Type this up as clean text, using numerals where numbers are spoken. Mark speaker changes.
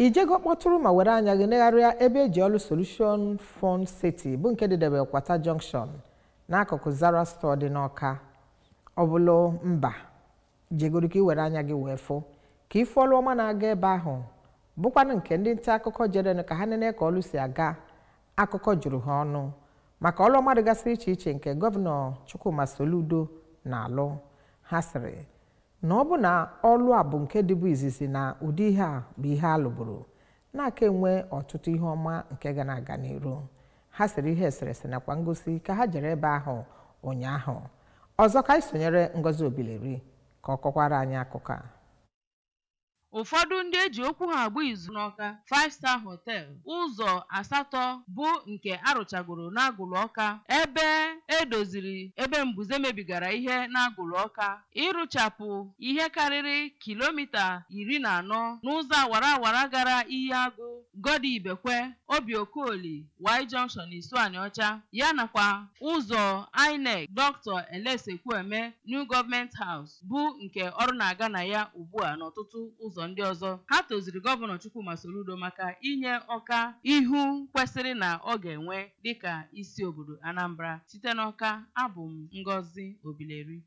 Speaker 1: Ijego kpọtụrụ ma were anya gị negharịa ebe eji ọlụ Solution Fun City bụ nke dịdebe Kwata Junction n'akụkụ Zara Store dị n'Ọka. Ọ bụlụ mba, jegoro ka ị were anya gị wee fụ ka ife ọlụ ọma na-aga ebe ahụ, bụkwanụ nke ndị nta akụkọ jerenụ ka ha nene ka ọlụ si aga. Akụkọ juru ha ọnụ maka ọlụ ọma dịgasị iche iche nke Gọvanọ Chukwuma Soludo na-alụ. Ha sịrị na ọ bụ na ọlụ a bụ nke dịbụ izizi na ụdị ihe a bụ ihe a lụburu na-aka enwe ọtụtụ ihe ọma nke ga na-aga n'iru. Ha sịrị ihe eserese nakwa ngosi ka ha jere ebe ahụ ụnyaahụ. Ọzọ, ka anyị sonyere Ngozi Obileri ka ọ kọkwara anyị akụkọ a.
Speaker 2: Ụfọdụ ndị eji okwu ha agba izu n'Ọka Five Star Hotel, ụzọ asatọ bụ nke arụchagoro n'Agụlụ Ọka, ebe edoziri ebe mbuze mebigara ihe n'Agụlụ Ọka, ịrụchapụ ihe karịrị kilomita 14 n'ụzọ awara awara gara Ihiagụ, Godi Ibekwe, Obi Okoli, Y Junction, Isuanịọcha, ya nakwa ụzọ INEC Dr. Alex Ekwueme, New Government House bụ nke ọrụ na-aga na ya ugbu a, n'ọtụtụ ụzọ ndị ọzọ. Ha toziri Gọvanọ Chukwuma Soludo maka inye Ọka ihu kwesịrị na ọ ga-enwe dịka isi obodo Anambra. Site n'Ọka, abụ m Ngozi Obileri.